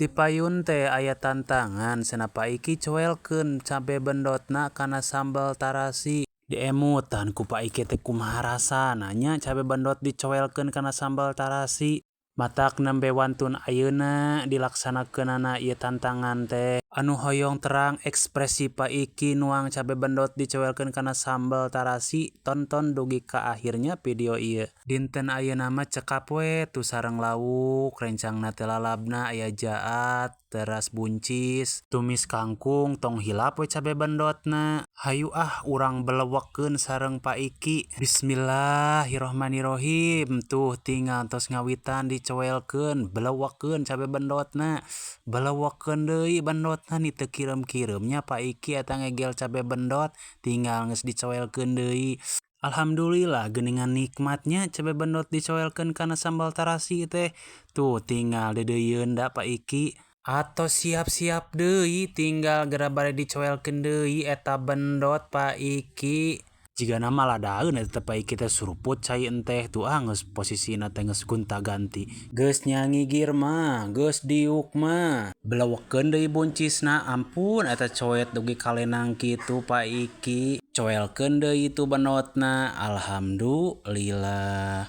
Ti payun teh aya tantangan cenah, "Pak Iki, coelkeun cabe bendotna kana sambal tarasi." Diemutan ku Pak Iki teh, kumaha rasana nya cabe bendot dicoelkeun kana sambal tarasi. Matak nembe wantun ayeuna dilaksanakeunana ieu tantangan teh. Anu hoyong terang ekspresi Pak Iki nuang cabe bendot dicoelkeun kana sambal tarasi, tonton dugi ka akhirnya video ieu. Dinten ayeuna mah cekap we tuh sareng lauk, rencangna teh lalabna aya jaat, teras buncis, tumis kangkung, tong hilap we cabe bendotna. Hayu ah, urang belewekeun sareng Pak Iki. Bismillahirrohmanirrohim. Tuh, tinggal tos ngawitan dicoelkeun, belewekeun cabe bendotna. Belewekeun deui bendotna nih, teu kireum-kireum nya Pak Iki eta ngegel cabe bendot, tinggal geus dicoelkeun deui. Alhamdulillah, geuningan nikmatnya cabe bendot dicoelkeun kana sambal tarasi teh. Tuh, tinggal deudeuieun da Pak Iki. Atos siap-siap deui, tinggal geura bade dicoelkeun deui eta bendot Pak Iki. Jigana mah ladaeun eta teh Pak Iki teh, suruput cai enteh tuh. Ah, geus posisina teh geus gonta-ganti. Geus nyangigir mah, geus diuk mah. Belewekeun deui buncisna, ampun, eta coet dugi ka lenang kitu Pak Iki. Coelkeun deui tu bendotna, alhamdulillah.